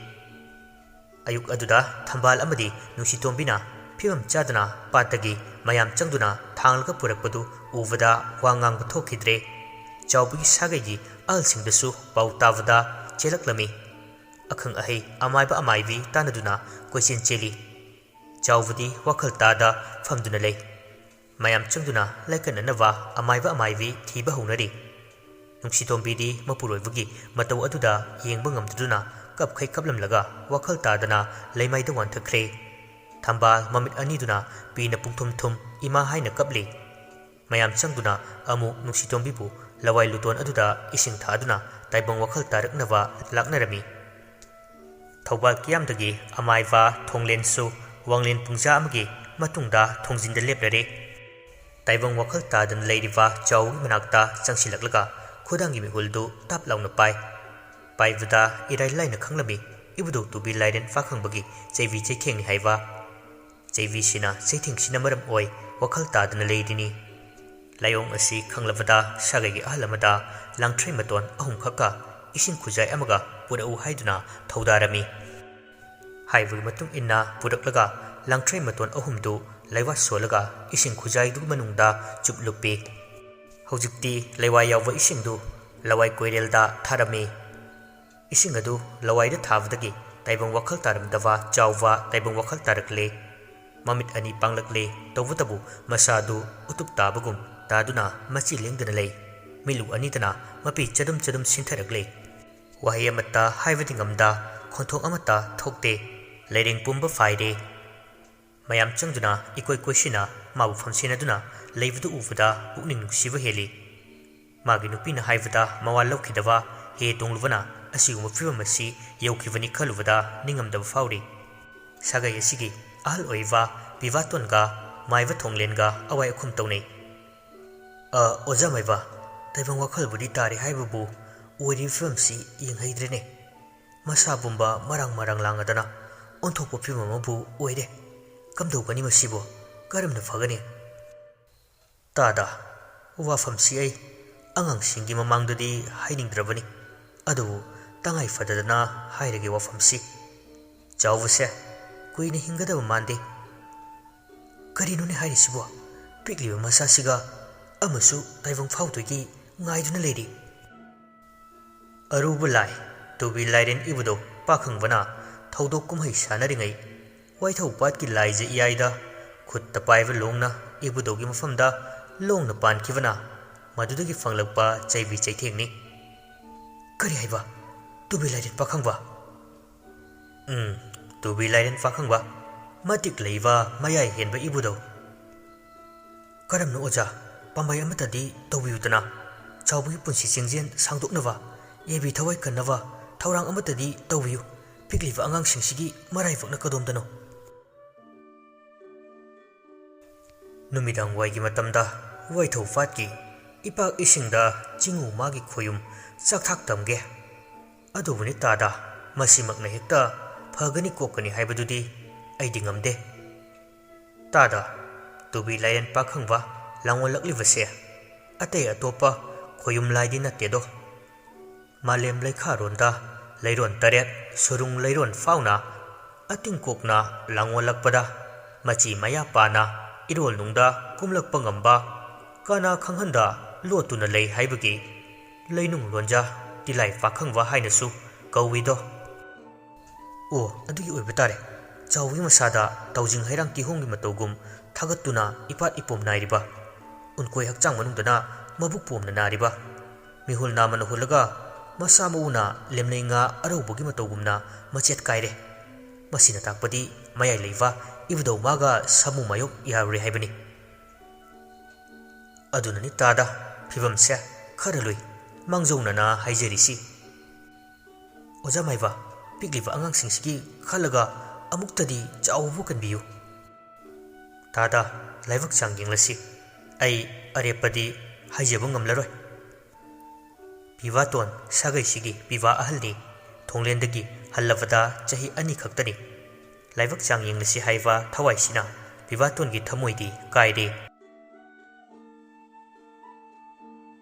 ꯑꯌꯨꯛ ꯑꯗꯨꯗ ꯊꯝꯕꯥꯜ ꯑꯃꯗꯤ ꯅꯨꯡꯁꯤꯇꯣꯝꯕꯤꯅ ꯐꯤꯕꯝ ꯆꯥꯗꯅ ꯄꯥꯠꯇꯒꯤ ꯃꯌꯥꯝ ꯆꯪꯗꯨꯅ ꯊꯥꯡꯂꯒ ꯄꯨꯔꯛꯄꯗꯨ ꯎꯕꯗ ꯋꯥ ꯉꯥꯡꯕ ꯊꯣꯛꯈꯤꯗ꯭ꯔꯦ꯫ ꯆꯥꯎꯕꯒꯤ ꯁꯥꯒꯩꯒꯤ ꯑꯍꯜꯁꯤꯡꯗꯁꯨ ꯄꯥꯎ ꯇꯥꯕꯗ ꯆꯦꯜꯂꯛꯂꯝꯃꯤ꯫ ꯑꯈꯪ ꯑꯍꯩ ꯑꯃꯥꯏꯕ ꯑꯃꯥꯏꯕꯤ ꯇꯥꯟꯅꯗꯨꯅ ꯀꯣꯏꯆꯦꯟ ꯆꯦꯜꯂꯤ꯫ ꯆꯥꯎꯕꯗꯤ ꯋꯥꯈꯜ ꯇꯥꯗ ꯐꯝꯗꯨꯅ ꯂꯩ꯫ ꯃꯌꯥꯝ ꯆꯪꯗꯨꯅ ꯂꯥꯏꯀꯠꯅꯅꯕ ꯑꯃꯥꯏꯕ ꯑꯃꯥꯏꯕꯤ ꯊꯤꯕ ꯍꯧꯅꯔꯤ꯫ ꯅꯨꯡꯁꯤꯇꯣꯝꯕꯤꯗꯤ ꯃꯄꯨꯔꯣꯏꯕꯒꯤ ꯃꯇꯧ ꯑꯗꯨꯗ ꯌꯦꯡꯕ ꯉꯝꯗꯗꯨꯅ ꯀꯞꯈꯩ ꯀꯞꯂꯝꯂꯒ ꯋꯥꯈꯜ ꯇꯥꯗꯅ ꯂꯩꯃꯥꯏꯗ ꯋꯥꯟꯊꯈ꯭ꯔꯦ꯫ ꯊꯝꯕꯥꯜ ꯃꯃꯤꯠ ꯑꯅꯤꯗꯨꯅ ꯄꯤꯅ ꯄꯨꯡꯊꯨꯝ ꯊꯨꯝ "ꯏꯃꯥ" ꯍꯥꯏꯅ ꯀꯞꯂꯤ꯫ ꯃꯌꯥꯝ ꯆꯪꯗꯨꯅ ꯑꯃꯨꯛ ꯅꯨꯡꯁꯤꯇꯣꯝꯕꯤꯕꯨ ꯂꯋꯥꯏ ꯂꯨꯇꯣꯟ ꯑꯗꯨꯗ ꯏꯁꯤꯡ ꯊꯥꯗꯨꯅ ꯇꯥꯏꯕꯪ ꯋꯥꯈꯜ ꯇꯥꯔꯛꯅꯕ ꯂꯥꯛꯅꯔꯝꯃꯤ꯫ ꯊꯧꯕꯥꯜ ꯀꯤꯌꯥꯝꯗꯒꯤ ꯑꯃꯥꯏꯕ ꯊꯣꯡꯂꯦꯟꯁꯨ ꯋꯥꯡꯂꯦꯟ ꯄꯨꯡꯖꯥ ꯑꯃꯒꯤ ꯃꯇꯨꯡꯗ ꯊꯣꯡꯖꯤꯟꯗ ꯂꯦꯞꯂꯔꯦ꯫ ꯇꯥꯏꯕꯪ ꯋꯥꯈꯜ ꯇꯥꯗꯅ ꯂꯩꯔꯤꯕ ꯆꯥꯎꯒꯤ ꯃꯅꯥꯛꯇ ꯆꯪꯁꯤꯜꯂꯛꯂꯒ ꯈꯨꯗꯥꯡꯒꯤ ꯃꯤꯍꯨꯜꯗꯨ ꯇꯥꯞ ꯂꯥꯎꯅ ꯄꯥꯏ꯫ ꯄꯥꯏꯕꯗ ꯏꯔꯥꯏ ꯂꯥꯏꯅ ꯈꯪꯂꯝꯃꯤ꯫ ꯏꯕꯨꯙꯧ ꯇꯨꯕꯤ ꯂꯥꯏꯔꯦꯟ ꯄꯥꯈꯪꯕꯒꯤ ꯆꯩꯕꯤ ꯆꯩꯊꯦꯡꯅꯤ ꯍꯥꯏꯕ꯫ ꯆꯩꯕꯤꯁꯤꯅ ꯆꯩꯊꯦꯡꯁꯤꯅ ꯃꯔꯝ ꯑꯣꯏ ꯋꯥꯈꯜ ꯇꯥꯗꯅ ꯂꯩꯔꯤꯅꯤ꯫ ꯂꯥꯏꯑꯣꯡ ꯑꯁꯤ ꯈꯪꯂꯕꯗ ꯁꯥꯒꯩꯒꯤ ꯑꯍꯜ ꯑꯃꯗ ꯂꯥꯡꯊ꯭ꯔꯩ ꯃꯇꯣꯟ ꯑꯍꯨꯝꯈꯛꯀ ꯏꯁꯤꯡ ꯈꯨꯖꯥꯏ ꯑꯃꯒ ꯄꯨꯔꯛꯎ ꯍꯥꯏꯗꯨꯅ ꯊꯧꯗꯥꯔꯝꯃꯤ꯫ ꯍꯥꯏꯕꯒꯤ ꯃꯇꯨꯡ ꯏꯟꯅ ꯄꯨꯔꯛꯂꯒ ꯂꯥꯡꯊ꯭ꯔꯩ ꯃꯇꯣꯟ ꯑꯍꯨꯝꯗꯨ ꯂꯩꯋꯥ ꯁꯣꯜꯂꯒ ꯏꯁꯤꯡ ꯈꯨꯖꯥꯏꯗꯨꯒꯤ ꯃꯅꯨꯡꯗ ꯆꯨꯞ ꯂꯨꯞꯄꯤ꯫ ꯍꯧꯖꯤꯛꯇꯤ ꯂꯩꯋꯥ ꯌꯥꯎꯕ ꯏꯁꯤꯡꯗꯨ ꯂꯋꯥꯏ ꯀꯣꯏꯔꯦꯜꯗ ꯊꯥꯔꯝꯃꯤ꯫ ꯏꯁꯤꯡ ꯑꯗꯨ ꯂꯋꯥꯏꯗ ꯊꯥꯕꯗꯒꯤ ꯇꯥꯏꯕꯪ ꯋꯥꯈꯜ ꯇꯥꯔꯝꯗꯕ ꯆꯥꯎꯕ ꯇꯥꯏꯕꯪ ꯋꯥꯈꯜ ꯇꯥꯔꯛꯂꯦ꯫ ꯃꯃꯤꯠ ꯑꯅꯤ ꯄꯥꯡꯂꯛꯂꯦ꯫ ꯇꯧꯕꯇꯕꯨ ꯃꯁꯥꯗꯨ ꯎꯇꯨꯞ ꯇꯥꯕꯒꯨꯝ ꯇꯥꯗꯨꯅ ꯃꯆꯤ ꯂꯦꯡꯗꯅ ꯂꯩ꯫ ꯃꯤꯠꯂꯨ ꯑꯅꯤꯗꯅ ꯃꯄꯤ ꯆꯗꯨꯝ ꯆꯗꯨꯝ ꯁꯤꯟꯊꯔꯛꯂꯦ꯫ ꯋꯥꯍꯩ ꯑꯃꯠꯇ ꯍꯥꯏꯕꯗꯤ ꯉꯝꯗ, ꯈꯣꯟꯊꯣꯛ ꯑꯃꯠꯇ ꯊꯣꯛꯇꯦ꯫ ꯂꯩꯔꯦꯡ ꯄꯨꯝꯕ ꯐꯥꯏꯔꯦ꯫ ꯃꯌꯥꯝ ꯆꯪꯗꯨꯅ ꯏꯀꯣꯏ ꯀꯣꯏꯁꯤꯟꯅ ꯃꯥꯕꯨ ꯐꯝꯁꯦꯟꯅꯗꯨꯅ ꯂꯩꯕꯗꯨ ꯎꯕꯗ ꯄꯨꯛꯅꯤꯡ ꯅꯨꯡꯁꯤꯕ ꯍꯦꯜꯂꯤ꯫ ꯃꯥꯒꯤ ꯅꯨꯄꯤꯅ ꯍꯥꯏꯕꯗ ꯃꯋꯥ ꯂꯧꯈꯤꯗꯕ ꯍꯦ ꯇꯣꯡꯂꯨꯕꯅ ꯑꯁꯤꯒꯨꯝꯕ ꯐꯤꯕꯝ ꯑꯁꯤ ꯌꯧꯈꯤꯕꯅꯤ ꯈꯜꯂꯨꯕꯗ ꯅꯤꯡꯉꯝꯗꯕ ꯐꯥꯎꯔꯤ꯫ ꯁꯥꯒꯩ ꯑꯁꯤꯒꯤ ꯑꯍꯜ ꯑꯣꯏꯕ ꯄꯤꯕꯥꯇꯣꯟꯒ ꯃꯥꯏꯕ ꯊꯣꯡꯂꯦꯟꯒ ꯑꯋꯥꯏ ꯑꯈꯨꯝ ꯇꯧꯅꯩ꯫ "ꯑ, ꯑꯣꯖꯥ ꯃꯥꯏꯕ, ꯇꯥꯏꯕꯪ ꯋꯥꯈꯜꯕꯨꯗꯤ ꯇꯥꯔꯦ ꯍꯥꯏꯕꯕꯨ ꯑꯣꯏꯔꯤꯕ ꯐꯤꯕꯝꯁꯤ ꯌꯦꯡꯍꯩꯗ꯭ꯔꯦꯅꯦ꯫ ꯃꯁꯥ ꯄꯨꯝꯕ ꯃꯔꯥꯡ ꯃꯔꯥꯡ ꯂꯥꯡꯉꯗꯅ ꯑꯣꯟꯊꯣꯛꯄ ꯐꯤꯕꯝ ꯑꯃꯕꯨ ꯑꯣꯏꯔꯦ꯫ ꯀꯝꯗꯧꯒꯅꯤ ꯃꯁꯤꯕꯨ? ꯀꯔꯝꯅ ꯐꯒꯅꯤ?" "ꯇꯥꯗ, ꯋꯥꯐꯝꯁꯤ ꯑꯩ ꯑꯉꯥꯡꯁꯤꯡꯒꯤ ꯃꯃꯥꯡꯗꯗꯤ ꯍꯥꯏꯅꯤꯡꯗ꯭ꯔꯕꯅꯤ, ꯑꯗꯨꯕꯨ ꯇꯉꯥꯏ ꯐꯗꯗꯅ ꯍꯥꯏꯔꯒꯦ ꯋꯥꯐꯝꯁꯤ꯫ ꯆꯥꯎꯕꯁꯦ ꯀꯨꯏꯅ ꯍꯤꯡꯒꯗꯕ ꯃꯥꯟꯗꯦ꯫" "ꯀꯔꯤꯅꯣꯅꯦ ꯍꯥꯏꯔꯤꯁꯤꯕꯣ? ꯄꯤꯛꯂꯤꯕ ꯃꯆꯥꯁꯤꯒ ꯑꯃꯁꯨ ꯇꯥꯏꯕꯪ ꯐꯥꯎꯗꯣꯏꯒꯤ ꯉꯥꯏꯗꯨꯅ ꯂꯩꯔꯤ꯫" ꯑꯔꯨꯕ ꯂꯥꯏ ꯇꯨꯕꯤ ꯂꯥꯏꯔꯦꯟ ꯏꯕꯨꯗꯧ ꯄꯥꯈꯪꯕꯅ ꯊꯧꯗꯣꯛ ꯀꯨꯝꯍꯩ ꯁꯥꯟꯅꯔꯤꯉꯩ, ꯋꯥꯏꯊꯧ ꯄꯥꯠꯀꯤ ꯂꯥꯏꯖ ꯏꯌꯥꯏꯗ ꯈꯨꯠꯇ ꯄꯥꯏꯕ ꯂꯣꯡꯅ ꯏꯕꯨꯗꯧꯒꯤ ꯃꯐꯝꯗ ꯂꯣꯡꯅ ꯄꯥꯟꯈꯤꯕꯅ ꯃꯗꯨꯗꯒꯤ ꯐꯪꯂꯛꯄ ꯆꯩꯕꯤ ꯆꯩꯊꯦꯡꯅꯤ꯫ "ꯀꯔꯤ ꯍꯥꯏꯕ? ꯇꯨꯕꯤ ꯂꯥꯏꯔꯦꯟ ꯄꯥꯈꯪꯕ?" "ꯎꯝ, ꯇꯨꯕꯤ ꯂꯥꯏꯔꯦꯟ ꯄꯥꯈꯪꯕ, ꯃꯇꯤꯛ ꯂꯩꯕ ꯃꯌꯥꯏ ꯍꯦꯟꯕ ꯏꯕꯨꯗꯧ꯫" "ꯀꯔꯝꯅ ꯑꯣꯖꯥ? ꯄꯥꯝꯕꯩ ꯑꯃꯠꯇꯗꯤ ꯇꯧꯕꯤꯌꯨꯗꯅ꯫ ꯆꯥꯎꯕꯒꯤ ꯄꯨꯟꯁꯤ ꯆꯦꯡꯖꯦꯜ ꯁꯥꯡꯗꯣꯛꯅꯕ, ꯌꯥꯏꯕꯤ ꯊꯋꯥꯏ ꯀꯟꯅꯕ ꯊꯧꯔꯥꯡ ꯑꯃꯠꯇꯗꯤ ꯇꯧꯕꯤꯌꯨ꯫ ꯄꯤꯛꯂꯤꯕ ꯑꯉꯥꯡꯁꯤꯡꯁꯤꯒꯤ ꯃꯔꯥꯏꯕꯛꯅ ꯀꯗꯣꯝꯗꯅꯣ?" ꯅꯨꯃꯤꯗꯥꯡ ꯋꯥꯏꯒꯤ ꯃꯇꯝꯗ ꯋꯥꯏꯊꯧ ꯄꯥꯠꯀꯤ ꯏꯄꯥꯛ ꯏꯁꯤꯡꯗ ꯆꯤꯡꯉꯨ ꯃꯥꯒꯤ ꯈꯣꯌꯨꯝ ꯆꯥꯛꯊꯥꯛ ꯇꯝꯒꯦ꯫ ꯑꯗꯨꯕꯨꯅꯤ ꯇꯥꯗ, ꯃꯁꯤꯃꯛꯅ ꯍꯦꯛꯇ ꯐꯒꯅꯤ ꯀꯣꯛꯀꯅꯤ ꯍꯥꯏꯕꯗꯨꯗꯤ ꯑꯩꯗꯤ ꯉꯝꯗꯦ꯫ ꯇꯥꯗ, ꯇꯨꯕꯤ ꯂꯥꯏꯔꯦꯟ ꯄꯥꯈꯪꯕ ꯂꯥꯡꯑꯣꯜꯂꯛꯂꯤꯕꯁꯦ ꯑꯇꯩ ꯑꯇꯣꯞꯄ ꯈꯣꯌꯨꯝ ꯂꯥꯏꯗꯤ ꯅꯠꯇꯦꯗꯣ꯫ ꯃꯥꯂꯦꯝ ꯂꯩꯈꯥꯔꯣꯟꯗ ꯂꯩꯔꯣꯟ ꯇꯔꯦꯠ ꯁꯨꯔꯨꯡ ꯂꯩꯔꯣꯟ ꯐꯥꯎꯅ ꯑꯇꯤꯡꯀꯣꯛꯅ ꯂꯥꯡꯑꯣꯜꯂꯛꯄꯗ ꯃꯆꯤ ꯃꯌꯥ ꯄꯥꯅ ꯏꯔꯣꯜꯅꯨꯡꯗ ꯀꯨꯝꯂꯛꯄ ꯉꯝꯕ ꯀꯅꯥ ꯈꯪꯍꯟꯗ ꯂꯣꯠꯇꯨꯅ ꯂꯩ ꯍꯥꯏꯕꯒꯤ ꯂꯩꯅꯨꯡ ꯂꯣꯟꯖꯥ ꯇꯤꯂꯥꯏ ꯄꯥꯈꯪꯕ ꯍꯥꯏꯅꯁꯨ ꯀꯧꯏꯗꯣ꯫ ꯑꯣ, ꯑꯗꯨꯒꯤ ꯑꯣꯏꯕ ꯇꯥꯔꯦ꯫ ꯆꯥꯎꯕꯒꯤ ꯃꯁꯥꯗ ꯇꯥꯎꯖꯤꯡ ꯍꯩꯔꯥꯡ ꯀꯤꯍꯣꯝꯒꯤ ꯃꯇꯧꯒꯨꯝ ꯊꯥꯒꯠꯇꯨꯅ ꯏꯄꯥꯠ ꯏꯄꯣꯝ ꯅꯥꯏꯔꯤꯕ, ꯎꯟꯀꯣꯏ ꯍꯛꯆꯥꯡ ꯃꯅꯨꯡꯗꯅ ꯃꯕꯨꯛ ꯄꯣꯝꯅ ꯅꯥꯔꯤꯕ, ꯃꯤꯍꯨꯜ ꯅꯥꯝꯃꯅ ꯍꯨꯜꯂꯒ ꯃꯁꯥ ꯃꯎꯅ ꯂꯦꯝꯅꯩ ꯉꯥ ꯑꯔꯧꯕꯒꯤ ꯃꯇꯧꯒꯨꯝꯅ ꯃꯆꯦꯠ ꯀꯥꯏꯔꯦ꯫ ꯃꯁꯤꯅ ꯇꯥꯛꯄꯗꯤ ꯃꯌꯥꯏ ꯂꯩꯕ ꯏꯕꯨꯙꯧ ꯃꯥꯒ ꯁꯥꯃꯨ ꯃꯥꯌꯣꯛ ꯌꯥꯔꯨꯔꯦ ꯍꯥꯏꯕꯅꯤ꯫ ꯑꯗꯨꯅꯅꯤ ꯇꯥꯗ, ꯐꯤꯕꯝꯁꯦ ꯈꯔ ꯂꯨꯏ, ꯃꯥꯡꯖꯧꯅꯅ ꯍꯥꯏꯖꯔꯤꯁꯤ꯫ ꯑꯣꯖꯥ ꯃꯥꯏꯕ, ꯄꯤꯛꯂꯤꯕ ꯑꯉꯥꯡꯁꯤꯡꯁꯤꯒꯤ ꯈꯜꯂꯒ ꯑꯃꯨꯛꯇꯗꯤ ꯆꯥꯎꯕꯕꯨ ꯀꯟꯕꯤꯌꯨ꯫ ꯇꯥꯗ, ꯂꯥꯏꯕꯛ ꯆꯥꯡ ꯌꯦꯡꯂꯁꯤ꯫ ꯑꯩ ꯑꯔꯦꯞꯄꯗꯤ ꯍꯥꯏꯖꯕ ꯉꯝꯂꯔꯣꯏ꯫ ꯄꯤꯕꯥꯇꯣꯟ ꯁꯥꯒꯩꯁꯤꯒꯤ ꯄꯤꯕꯥ ꯑꯍꯜꯅꯤ꯫ ꯊꯣꯡꯂꯦꯟꯗꯒꯤ ꯍꯜꯂꯕꯗ ꯆꯍꯤ ꯑꯅꯤ ꯈꯛꯇꯅꯤ꯫ ꯂꯥꯏꯕꯛ ꯆꯥꯡ ꯌꯦꯡꯂꯁꯤ ꯍꯥꯏꯕ ꯊꯋꯥꯏꯁꯤꯅ ꯄꯤꯕꯥꯇꯣꯟꯒꯤ ꯊꯃꯣꯏꯗꯤ ꯀꯥꯏꯔꯦ꯫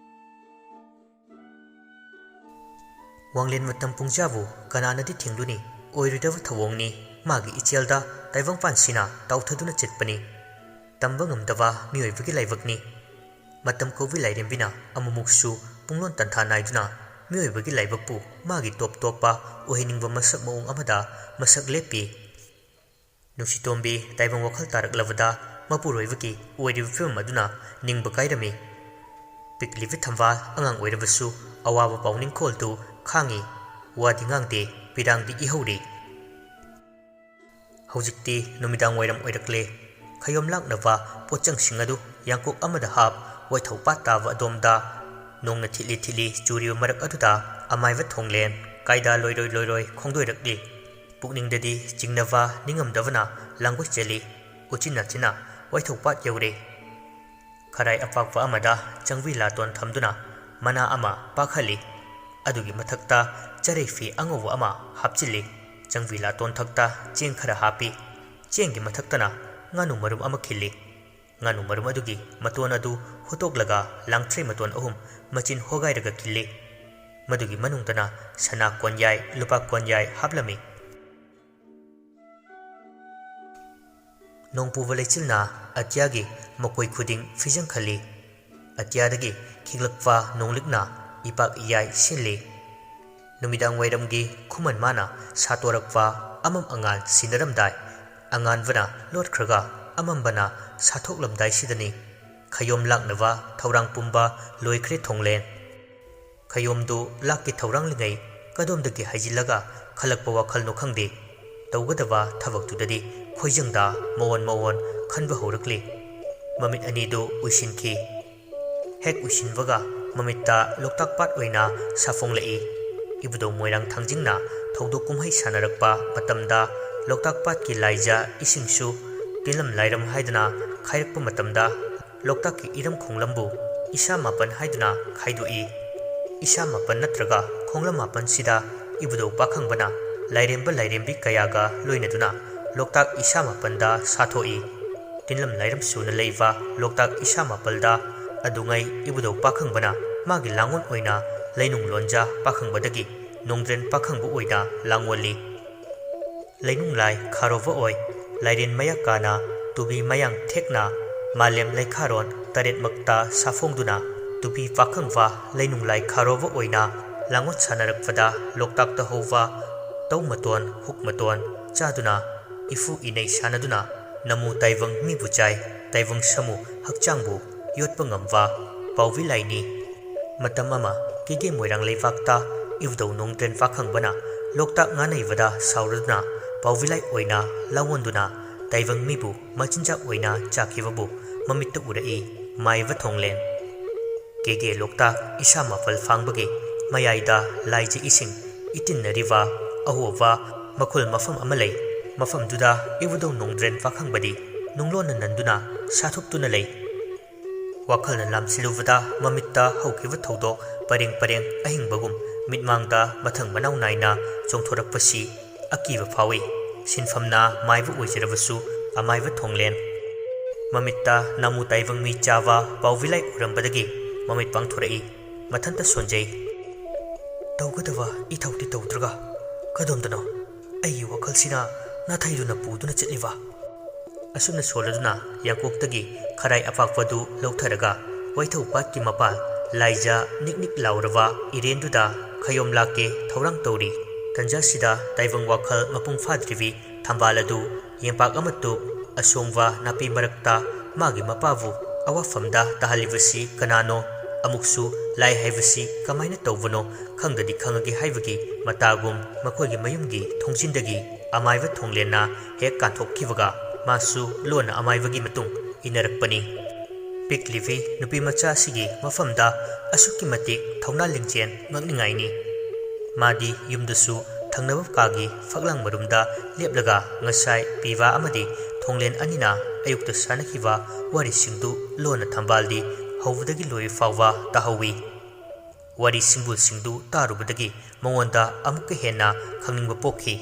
ꯋꯥꯡꯂꯦꯟ ꯃꯇꯝ ꯄꯨꯡꯖꯥꯕꯨ ꯀꯅꯥꯅꯗꯤ ꯊꯤꯡꯂꯨꯅꯤ? ꯑꯣꯏꯔꯣꯏꯗꯕ ꯊꯧꯑꯣꯡꯅꯤ꯫ ꯃꯥꯒꯤ ꯏꯆꯦꯜꯗ ꯇꯥꯏꯕꯪꯄꯥꯟꯁꯤꯅ ꯇꯥꯎꯊꯗꯨꯅ ꯆꯠꯄꯅꯤ꯫ ꯇꯝꯕ ꯉꯝꯗꯕ ꯃꯤꯑꯣꯏꯕꯒꯤ ꯂꯥꯏꯕꯛꯅꯤ꯫ ꯃꯇꯝ ꯀꯧꯕꯤ ꯂꯥꯏꯔꯦꯝꯕꯤꯅ ꯑꯃꯨꯛꯃꯨꯛꯁꯨ ꯄꯨꯡꯂꯣꯟ ꯇꯟꯊꯥ ꯅꯥꯏꯗꯨꯅ ꯃꯤꯑꯣꯏꯕꯒꯤ ꯂꯥꯏꯕꯛꯄꯨ ꯃꯥꯒꯤ ꯇꯣꯞ ꯇꯣꯞꯄ ꯑꯣꯏꯍꯟꯅꯤꯡꯕ ꯃꯁꯛ ꯃꯑꯣꯡ ꯑꯃꯗ ꯃꯁꯛ ꯂꯦꯞꯄꯤ꯫ ꯅꯨꯡꯁꯤꯇꯣꯝꯕꯤ ꯇꯥꯏꯕꯪ ꯋꯥꯈꯜ ꯇꯥꯔꯛꯂꯕꯗ ꯃꯄꯨꯔꯣꯏꯕꯒꯤ ꯑꯣꯏꯔꯤꯕ ꯐꯤꯕꯝ ꯑꯗꯨꯅ ꯅꯤꯡꯕ ꯀꯥꯏꯔꯝꯃꯤ꯫ ꯄꯤꯛꯂꯤꯕꯤ ꯊꯝꯕꯥꯜ ꯑꯉꯥꯡ ꯑꯣꯏꯔꯕꯁꯨ ꯑꯋꯥꯕ ꯄꯥꯎꯅꯤꯡꯈꯣꯜꯗꯨ ꯈꯥꯡꯉꯤ꯫ ꯋꯥꯗꯤ ꯉꯥꯡꯗꯦ, ꯄꯤꯔꯥꯡꯗꯤ ꯏꯍꯧꯔꯤ꯫ ꯍꯧꯖꯤꯛꯇꯤ ꯅꯨꯃꯤꯗꯥꯡ ꯋꯥꯏꯔꯝ ꯑꯣꯏꯔꯛꯂꯦ꯫ ꯈꯌꯣꯝ ꯂꯥꯛꯅꯕ ꯄꯣꯠꯆꯪꯁꯤꯡ ꯑꯗꯨ ꯌꯥꯡꯀꯣꯛ ꯑꯃꯗ ꯍꯥꯞ, ꯋꯥꯏꯊꯧ ꯄꯥꯠ ꯇꯥꯕ ꯑꯗꯣꯝꯗ ꯅꯣꯡꯅ ꯊꯤꯠꯂꯤ ꯊꯤꯠꯂꯤ ꯆꯨꯔꯤꯕ ꯃꯔꯛ ꯑꯗꯨꯗ ꯑꯃꯥꯏꯕ ꯊꯣꯡꯂꯦꯟ ꯀꯥꯏꯗ ꯂꯣꯏꯔꯣꯏ ꯂꯣꯏꯔꯣꯏ ꯈꯣꯡꯗꯣꯏꯔꯛꯂꯤ꯫ ꯄꯨꯛꯅꯤꯡꯗꯗꯤ ꯆꯤꯡꯅꯕ ꯅꯤꯡꯉꯝꯗꯕꯅ ꯂꯥꯡꯒꯣꯏ ꯆꯦꯜꯂꯤ꯫ ꯎꯆꯤꯟ ꯅꯥꯆꯤꯟꯅ ꯋꯥꯏꯊꯧ ꯄꯥꯠ ꯌꯧꯔꯦ꯫ ꯈꯔꯥꯏ ꯑꯄꯥꯛꯄ ꯑꯃꯗ ꯆꯪꯕꯤ ꯂꯥꯇꯣꯟ ꯊꯝꯗꯨꯅ ꯃꯅꯥ ꯑꯃ ꯄꯥꯛꯍꯜꯂꯤ꯫ ꯑꯗꯨꯒꯤ ꯃꯊꯛꯇ ꯆꯔꯩ ꯐꯤ ꯑꯉꯧꯕ ꯑꯃ ꯍꯥꯞꯆꯤꯜꯂꯤ꯫ ꯆꯪꯕꯤ ꯂꯥꯇꯣꯟ ꯊꯛꯇ ꯆꯦꯡ ꯈꯔ ꯍꯥꯞꯄꯤ꯫ ꯆꯦꯡꯒꯤ ꯃꯊꯛꯇꯅ ꯉꯥꯅꯨ ꯃꯔꯨꯝ ꯑꯃ ꯈꯤꯜꯂꯤ꯫ ꯉꯥꯅꯨ ꯃꯔꯨꯝ ꯑꯗꯨꯒꯤ ꯃꯇꯣꯟ ꯑꯗꯨ ꯍꯨꯠꯇꯣꯛꯂꯒ ꯂꯥꯡꯊ꯭ꯔꯩ ꯃꯇꯣꯟ ꯑꯍꯨꯝ ꯃꯆꯤꯟ ꯍꯣꯒꯥꯏꯔꯒ ꯈꯤꯜꯂꯤ꯫ ꯃꯗꯨꯒꯤ ꯃꯅꯨꯡꯗꯅ ꯁꯅꯥ ꯀꯣꯟꯌꯥꯏ, ꯂꯨꯄꯥ ꯀꯣꯟꯌꯥꯏ ꯍꯥꯞꯂꯝꯃꯤ꯫ ꯅꯣꯡꯄꯨꯕ ꯂꯩꯆꯤꯜꯅ ꯑꯇꯤꯌꯥꯒꯤ ꯃꯀꯣꯏ ꯈꯨꯗꯤꯡ ꯐꯤꯖꯪ ꯈꯜꯂꯤ꯫ ꯑꯇꯤꯌꯥꯗꯒꯤ ꯈꯤꯛꯂꯛꯄ ꯅꯣꯡꯂꯤꯛꯅ ꯏꯄꯥꯛ ꯏꯌꯥꯏ ꯁꯤꯜꯂꯤ꯫ ꯅꯨꯃꯤꯗꯥꯡ ꯋꯥꯏꯔꯝꯒꯤ ꯈꯨꯃꯟ ꯃꯥꯅ ꯁꯥꯠꯇꯣꯔꯛꯄ ꯑꯃꯝ ꯑꯉꯥꯟ ꯁꯤꯟꯅꯔꯝꯗꯥꯏ, ꯑꯉꯥꯟꯕꯅ ꯂꯣꯠꯈ꯭ꯔꯒ ꯑꯃꯝꯕꯅ ꯁꯥꯠꯊꯣꯛꯂꯝꯗꯥꯏꯁꯤꯗꯅꯤ꯫ ꯈꯌꯣꯝ ꯂꯥꯛꯅꯕ ꯊꯧꯔꯥꯡ ꯄꯨꯝꯕ ꯂꯣꯏꯈ꯭ꯔꯦ ꯊꯣꯡꯂꯦꯟ꯫ ꯈꯌꯣꯝꯗꯨ ꯂꯥꯛꯀꯤ ꯊꯧꯔꯥꯡꯂꯤꯉꯩ ꯀꯗꯣꯝꯗꯒꯤ ꯍꯥꯏꯖꯤꯜꯂꯒ ꯈꯜꯂꯛꯄ ꯋꯥꯈꯜꯅꯣ ꯈꯪꯗꯦ꯫ ꯇꯧꯒꯗꯕ ꯊꯕꯛꯇꯨꯗꯗꯤ ꯈꯣꯏꯖꯪꯗ ꯃꯑꯣꯟ ꯃꯑꯣꯟ ꯈꯟꯕ ꯍꯧꯔꯛꯂꯤ꯫ ꯃꯃꯤꯠ ꯑꯅꯤꯗꯨ ꯎꯏꯁꯤꯟꯈꯤ꯫ ꯍꯦꯛ ꯎꯏꯁꯤꯟꯕꯒ ꯃꯃꯤꯠꯇ ꯂꯣꯛꯇꯥꯛ ꯄꯥꯠ ꯑꯣꯏꯅ ꯁꯥꯐꯣꯡꯂꯛꯏ꯫ ꯏꯕꯨꯙꯧ ꯃꯣꯏꯔꯥꯡ ꯊꯥꯡꯖꯤꯡꯅ ꯊꯧꯗꯣꯛ ꯀꯨꯝꯍꯩ ꯁꯥꯟꯅꯔꯛꯄ ꯃꯇꯝꯗ ꯂꯣꯛꯇꯥꯛ ꯄꯥꯠꯀꯤ ꯂꯥꯏꯖ ꯏꯁꯤꯡꯁꯨ ꯇꯤꯟꯂꯝ ꯂꯥꯏꯔꯝ ꯍꯥꯏꯗꯨꯅ ꯈꯥꯏꯔꯛꯄ ꯃꯇꯝꯗ ꯂꯣꯛꯇꯥꯛꯀꯤ ꯏꯔꯝ ꯈꯣꯡꯂꯝꯕꯨ ꯏꯁꯥ ꯃꯥꯄꯟ ꯍꯥꯏꯗꯨꯅ ꯈꯥꯏꯗꯣꯛꯏ꯫ ꯏꯁꯥ ꯃꯥꯄꯟ ꯅꯠꯇ꯭ꯔꯒ ꯈꯣꯡꯂꯝ ꯃꯥꯄꯟꯁꯤꯗ ꯏꯕꯨꯙꯧ ꯄꯥꯈꯪꯕꯅ ꯂꯥꯏꯔꯦꯝꯕ ꯂꯥꯏꯔꯦꯝꯕꯤ ꯀꯌꯥꯒ ꯂꯣꯏꯅꯗꯨꯅ ꯂꯣꯛꯇꯥꯛ ꯏꯁꯥ ꯃꯥꯄꯟꯗ ꯁꯥꯊꯣꯛꯏ꯫ ꯇꯤꯟꯂꯝ ꯂꯥꯏꯔꯝ ꯁꯨꯅ ꯂꯩꯕ ꯂꯣꯛꯇꯥꯛ ꯏꯁꯥ ꯃꯥꯄꯜꯗ ꯑꯗꯨꯉꯩ ꯏꯕꯨꯙꯧ ꯄꯥꯈꯪꯕꯅ ꯃꯥꯒꯤ ꯂꯥꯡꯑꯣꯟ ꯑꯣꯏꯅ ꯂꯩꯅꯨꯡ ꯂꯣꯟꯖꯥ ꯄꯥꯈꯪꯕꯗꯒꯤ ꯅꯣꯡꯗ꯭ꯔꯦꯟ ꯄꯥꯈꯪꯕ ꯑꯣꯏꯅ ꯂꯥꯡꯑꯣꯜꯂꯤ꯫ ꯂꯩꯅꯨꯡ ꯂꯥꯏ ꯈꯥꯔꯣꯕ ꯑꯣꯏ ꯂꯥꯏꯔꯦꯟ ꯃꯌꯥ ꯀꯥꯅ ꯇꯨꯕꯤ ꯃꯌꯥꯡ ꯊꯦꯛꯅ ꯃꯥꯂꯦꯝ ꯂꯩꯈꯥꯔꯣꯟ ꯇꯔꯦꯠꯃꯛꯇ ꯁꯥꯐꯣꯡꯗꯨꯅ ꯇꯨꯕꯤ ꯄꯥꯈꯪꯕ ꯂꯩꯅꯨꯡ ꯂꯥꯏ ꯈꯥꯔꯣꯕ ꯑꯣꯏꯅ ꯂꯥꯡꯑꯣꯟ ꯁꯥꯟꯅꯔꯛꯄꯗ ꯂꯣꯛꯇꯥꯛꯇ ꯍꯧꯕ ꯇꯧ ꯃꯇꯣꯟ ꯍꯨꯛ ꯃꯇꯣꯟ ꯆꯥꯗꯨꯅ ꯏꯐꯨ ꯏꯅꯩ ꯁꯥꯟꯅꯗꯨꯅ ꯅꯃꯨ ꯇꯥꯏꯕꯪ ꯃꯤꯕꯨ ꯆꯥꯏ, ꯇꯥꯏꯕꯪ ꯁꯃꯨ ꯍꯛꯆꯥꯡꯕꯨ ꯌꯣꯠꯄ ꯉꯝꯕ ꯄꯥꯎꯕꯤ ꯂꯥꯏꯅꯤ꯫ ꯃꯇꯝ ꯑꯃ ꯀꯦꯒꯦ ꯃꯣꯏꯔꯥꯡ ꯂꯩꯕꯥꯛꯇ ꯏꯕꯨꯙꯧ ꯅꯣꯡꯗ꯭ꯔꯦꯟ ꯄꯥꯈꯪꯕꯅ ꯂꯣꯛꯇꯥꯛ ꯉꯥ ꯅꯩꯕꯗ ꯁꯥꯎꯔꯗꯨꯅ ꯄꯥꯎꯕꯤ ꯂꯥꯏ ꯑꯣꯏꯅ ꯂꯥꯡꯑꯣꯟꯗꯨꯅ ꯇꯥꯏꯕꯪ ꯃꯤꯕꯨ ꯃꯆꯤꯟꯖꯥꯛ ꯑꯣꯏꯅ ꯆꯥꯈꯤꯕꯕꯨ ꯃꯃꯤꯠꯇ ꯎꯔꯛꯏ ꯃꯥꯏꯕ ꯊꯣꯡꯂꯦꯟ꯫ ꯀꯦꯒꯦ ꯂꯣꯛꯇꯥꯛ ꯏꯁꯥ ꯃꯥꯄꯜ ꯐꯥꯡꯕꯒꯤ ꯃꯌꯥꯏꯗ ꯂꯥꯏꯖ ꯏꯁꯤꯡ ꯏꯇꯤꯟꯅꯔꯤꯕ ꯑꯍꯣꯕ ꯃꯈꯨꯜ ꯃꯐꯝ ꯑꯃ ꯂꯩ꯫ ꯃꯐꯝꯗꯨꯗ ꯏꯕꯨꯙꯧ ꯅꯣꯡꯗ꯭ꯔꯦꯟ ꯄꯥꯈꯪꯕꯗꯤ ꯅꯨꯡꯂꯣꯟꯅ ꯅꯟꯗꯨꯅ ꯁꯥꯊꯨꯞꯇꯨꯅ ꯂꯩ꯫ ꯋꯥꯈꯜꯅ ꯂꯥꯝꯁꯤꯜꯂꯨꯕꯗ ꯃꯃꯤꯠꯇ ꯍꯧꯈꯤꯕ ꯊꯧꯗꯣꯛ ꯄꯔꯦꯡ ꯄꯔꯦꯡ ꯑꯍꯤꯡꯕꯒꯨꯝ ꯃꯤꯠꯃꯥꯡꯗ ꯃꯊꯪ ꯃꯅꯥꯎ ꯅꯥꯏꯅ ꯆꯣꯡꯊꯣꯔꯛꯄꯁꯤ ꯑꯀꯤꯕ ꯐꯥꯎꯏ꯫ ꯁꯤꯟꯐꯝꯅ ꯃꯥꯏꯕ ꯑꯣꯏꯖꯔꯕꯁꯨ ꯑꯃꯥꯏꯕ ꯊꯣꯡꯂꯦꯟ꯫ ꯃꯃꯤꯠꯇ ꯅꯥꯃꯨ ꯇꯥꯏꯕꯪ ꯃꯤ ꯆꯥꯕ ꯄꯥꯎꯕꯤꯂꯥꯏ ꯎꯔꯝꯕꯗꯒꯤ ꯃꯃꯤꯠ ꯄꯥꯡꯊꯣꯔꯛꯏ꯫ ꯃꯊꯟꯇ ꯁꯣꯟꯖꯩ꯫ ꯇꯧꯒꯗꯕ ꯏꯊꯧꯗꯤ ꯇꯧꯗ꯭ꯔꯒ ꯀꯗꯣꯝꯗꯅꯣ ꯑꯩꯒꯤ ꯋꯥꯈꯜꯁꯤꯅ ꯅꯥꯊꯩꯗꯨꯅ ꯄꯨꯗꯨꯅ ꯆꯠꯂꯤꯕ? ꯑꯁꯨꯝꯅ ꯁꯣꯜꯂꯗꯨꯅ ꯌꯥꯡꯀꯣꯛꯇꯒꯤ ꯈꯔꯥꯏ ꯑꯄꯥꯛꯄꯗꯨ ꯂꯧꯊꯔꯒ ꯋꯥꯏꯊꯧ ꯄꯥꯠꯀꯤ ꯃꯄꯥꯜ ꯂꯥꯏꯖ ꯅꯤꯛ ꯅꯤꯛ ꯂꯥꯎꯔꯕ ꯏꯔꯦꯟꯗꯨꯗ ꯈꯌꯣꯝ ꯂꯥꯛꯀꯦ ꯊꯧꯔꯥꯡ ꯇꯧꯔꯤ꯫ ꯇꯟꯖꯥꯁꯤꯗ ꯇꯥꯏꯕꯪ ꯋꯥꯈꯜ ꯃꯄꯨꯡ ꯐꯥꯗ꯭ꯔꯤꯕꯤ ꯊꯝꯕꯥꯜ ꯑꯗꯨ ꯌꯦꯝꯄꯥꯛ ꯑꯃ ꯇꯨꯞ, ꯑꯁꯣꯡꯕ ꯅꯥꯄꯤ ꯃꯔꯛꯇ ꯃꯥꯒꯤ ꯃꯄꯥꯕꯨ ꯑꯋꯥꯐꯝꯗ ꯇꯥꯍꯜꯂꯤꯕꯁꯤ ꯀꯅꯥꯅꯣ? ꯑꯃꯨꯛꯁꯨ ꯂꯥꯏ ꯍꯥꯏꯕꯁꯤ ꯀꯃꯥꯏꯅ ꯇꯧꯕꯅꯣ? ꯈꯪꯗꯗꯤ ꯈꯪꯉꯒꯦ ꯍꯥꯏꯕꯒꯤ ꯃꯇꯥꯒꯨꯝ ꯃꯈꯣꯏꯒꯤ ꯃꯌꯨꯝꯒꯤ ꯊꯣꯡꯖꯤꯟꯗꯒꯤ ꯑꯃꯥꯏꯕ ꯊꯣꯡꯂꯦꯟꯅ ꯍꯦꯛ ꯀꯥꯟꯊꯣꯛꯈꯤꯕꯒ ꯃꯥꯁꯨ ꯂꯣꯟꯅ ꯑꯃꯥꯏꯕꯒꯤ ꯃꯇꯨꯡ ꯏꯟꯅꯔꯛꯄꯅꯤ꯫ ꯄꯤꯛꯂꯤꯕꯤ ꯅꯨꯄꯤꯃꯆꯥ ꯑꯁꯤꯒꯤ ꯃꯐꯝꯗ ꯑꯁꯨꯛꯀꯤ ꯃꯇꯤꯛ ꯊꯧꯅꯥ ꯂꯤꯡꯖꯦꯜ ꯉꯛꯅꯤꯡꯉꯥꯏꯅꯤ꯫ ꯃꯥꯗꯤ ꯌꯨꯝꯗꯁꯨ ꯊꯪꯅꯕ ꯀꯥꯒꯤ ꯐꯛꯂꯥꯡ ꯃꯔꯨꯝꯗ ꯂꯦꯞꯂꯒ ꯉꯁꯥꯏ ꯄꯤꯕꯥ ꯑꯃꯗꯤ ꯊꯣꯡꯂꯦꯟ ꯑꯅꯤꯅ ꯑꯌꯨꯛꯇ ꯁꯥꯟꯅꯈꯤꯕ ꯋꯥꯔꯤꯁꯤꯡꯗꯨ ꯂꯣꯟꯅ ꯊꯝꯕꯥꯜꯗꯤ ꯍꯧꯕꯗꯒꯤ ꯂꯣꯏꯕ ꯐꯥꯎꯕ ꯇꯥꯍꯧꯏ꯫ ꯋꯥꯔꯤ ꯁꯤꯡꯕꯨꯜꯁꯤꯡꯗꯨ ꯇꯥꯔꯨꯕꯗꯒꯤ ꯃꯉꯣꯟꯗ ꯑꯃꯨꯛꯀ ꯍꯦꯟꯅ ꯈꯪꯅꯤꯡꯕ ꯄꯣꯛꯈꯤ꯫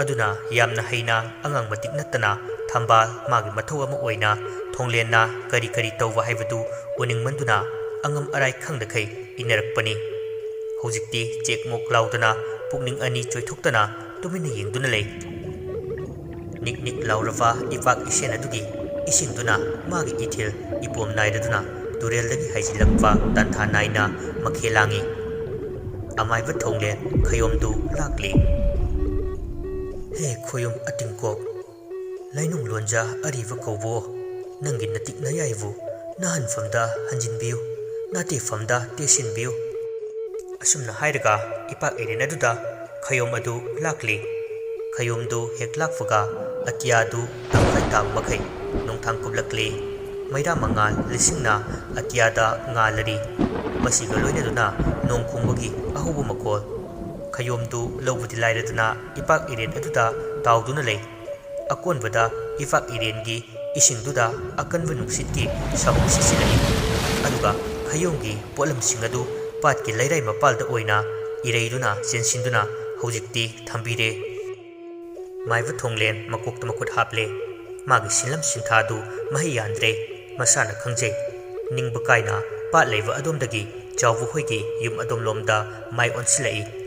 ꯑꯗꯨꯅ ꯌꯥꯝꯅ ꯍꯩꯅ ꯑꯉꯥꯡ ꯃꯇꯤꯛ ꯅꯠꯇꯅ ꯊꯝꯕꯥꯜ ꯃꯥꯒꯤ ꯃꯊꯧ ꯑꯃ ꯑꯣꯏꯅ ꯊꯣꯡꯂꯦꯟꯅ ꯀꯔꯤ ꯀꯔꯤ ꯇꯧꯕ ꯍꯥꯏꯕꯗꯨ ꯎꯅꯤꯡꯃꯟꯗꯨꯅ ꯑꯉꯝ ꯑꯔꯥꯏ ꯈꯪꯗꯈꯩ ꯏꯟꯅꯔꯛꯄꯅꯤ꯫ ꯍꯧꯖꯤꯛꯇꯤ ꯆꯦꯛ ꯃꯣꯛ ꯂꯥꯎꯗꯅ ꯄꯨꯛꯅꯤꯡ ꯑꯅꯤ ꯆꯣꯏꯊꯣꯛꯇꯅ ꯇꯨꯃꯤꯟꯅ ꯌꯦꯡꯗꯨꯅ ꯂꯩ꯫ ꯅꯤꯛ ꯅꯤꯛ ꯂꯥꯎꯔꯕ ꯏꯄꯥꯛ ꯏꯁꯦꯟ ꯑꯗꯨꯒꯤ ꯏꯁꯤꯡꯗꯨꯅ ꯃꯥꯒꯤ ꯏꯊꯤꯜ ꯏꯄꯣꯝ ꯅꯥꯏꯔꯗꯨꯅ ꯇꯨꯔꯦꯜꯗꯒꯤ ꯍꯩꯖꯤꯜꯂꯛꯄ ꯇꯥꯟꯊꯥ ꯅꯥꯏꯅ ꯃꯈꯦ ꯂꯥꯡꯏ꯫ ꯑꯃꯥꯏꯕ ꯊꯣꯡꯂꯦꯟ ꯈꯌꯣꯝꯗꯨ ꯂꯥꯛꯂꯤ꯫ ꯍꯦ ꯈꯣꯌꯨꯝ ꯑꯇꯤꯡꯀꯣꯛ, ꯂꯥꯏꯅꯨꯡ ꯂꯣꯟꯖꯥ ꯑꯔꯤꯕ ꯀꯧꯕꯣ, ꯅꯪꯒꯤ ꯅꯇꯤꯛ ꯅꯌꯥꯏꯕꯨ ꯅꯥꯍꯟꯐꯝꯗ ꯍꯟꯖꯤꯟꯕꯤꯌꯨ, ꯅꯥꯇꯦꯐꯝꯗ ꯇꯦꯁꯤꯟꯕꯤꯌꯨ꯫ ꯑꯁꯨꯝꯅ ꯍꯥꯏꯔꯒ ꯏꯄꯥꯛ ꯏꯔꯦꯟ ꯑꯗꯨꯗ ꯈꯌꯣꯝ ꯑꯗꯨ ꯂꯥꯛꯂꯤ꯫ ꯈꯌꯣꯝꯗꯨ ꯍꯦꯛ ꯂꯥꯛꯄꯒ ꯑꯇꯤꯌꯥꯗꯨ ꯇꯪꯈꯥꯏ ꯇꯥꯕ ꯃꯈꯩ ꯅꯣꯡꯊꯥꯡ ꯀꯨꯞꯂꯛꯂꯤ꯫ ꯃꯩꯔꯥ ꯃꯉꯥꯜ ꯂꯤꯁꯤꯡꯅ ꯑꯇꯤꯌꯥꯗ ꯉꯥꯜꯂꯔꯤ꯫ ꯃꯁꯤꯒ ꯂꯣꯏꯅꯗꯨꯅ ꯅꯣꯡ ꯈꯣꯡꯕꯒꯤ ꯑꯍꯧꯕ ꯃꯈꯣꯜ꯫ ꯈꯌꯣꯝꯗꯨ ꯂꯧꯕꯗꯤ ꯂꯥꯏꯔꯗꯅ ꯏꯄꯥꯛ ꯏꯔꯦꯟ ꯑꯗꯨꯗ ꯇꯥꯎꯗꯨꯅ ꯂꯩ꯫ ꯑꯀꯣꯟꯕꯗ ꯏꯄꯥꯛ ꯏꯔꯦꯟꯒꯤ ꯏꯁꯤꯡꯗꯨꯗ ꯑꯀꯟꯕ ꯅꯨꯡꯁꯤꯠꯀꯤ ꯁꯍꯨꯝ ꯁꯤꯠꯆꯤꯜꯂꯛꯏ꯫ ꯑꯗꯨꯒ ꯈꯌꯣꯝꯒꯤ ꯄꯣꯠꯂꯝꯁꯤꯡ ꯑꯗꯨ ꯄꯥꯠꯀꯤ ꯂꯩꯔꯥꯏ ꯃꯄꯥꯜꯗ ꯑꯣꯏꯅ ꯏꯔꯩꯗꯨꯅ ꯆꯦꯟꯁꯤꯟꯗꯨꯅ ꯍꯧꯖꯤꯛꯇꯤ ꯊꯝꯕꯤꯔꯦ꯫ ꯃꯥꯏꯕ ꯊꯣꯡꯂꯦꯟ ꯃꯀꯣꯛꯇ ꯃꯈꯨꯠ ꯍꯥꯞꯂꯦ꯫ ꯃꯥꯒꯤ ꯁꯤꯟꯂꯝ ꯁꯤꯟꯊꯥꯗꯨ ꯃꯍꯩ ꯌꯥꯟꯗ꯭ꯔꯦ꯫ ꯃꯁꯥꯅ ꯈꯪꯖꯩ꯫ ꯅꯤꯡꯕ ꯀꯥꯏꯅ ꯄꯥꯠ ꯂꯩꯕ ꯑꯗꯣꯝꯗꯒꯤ ꯆꯥꯎꯕ ꯍꯣꯏꯒꯤ ꯌꯨꯝ ꯑꯗꯣꯝꯂꯣꯝꯗ ꯃꯥꯏ ꯑꯣꯟꯁꯤꯜꯂꯛꯏ꯫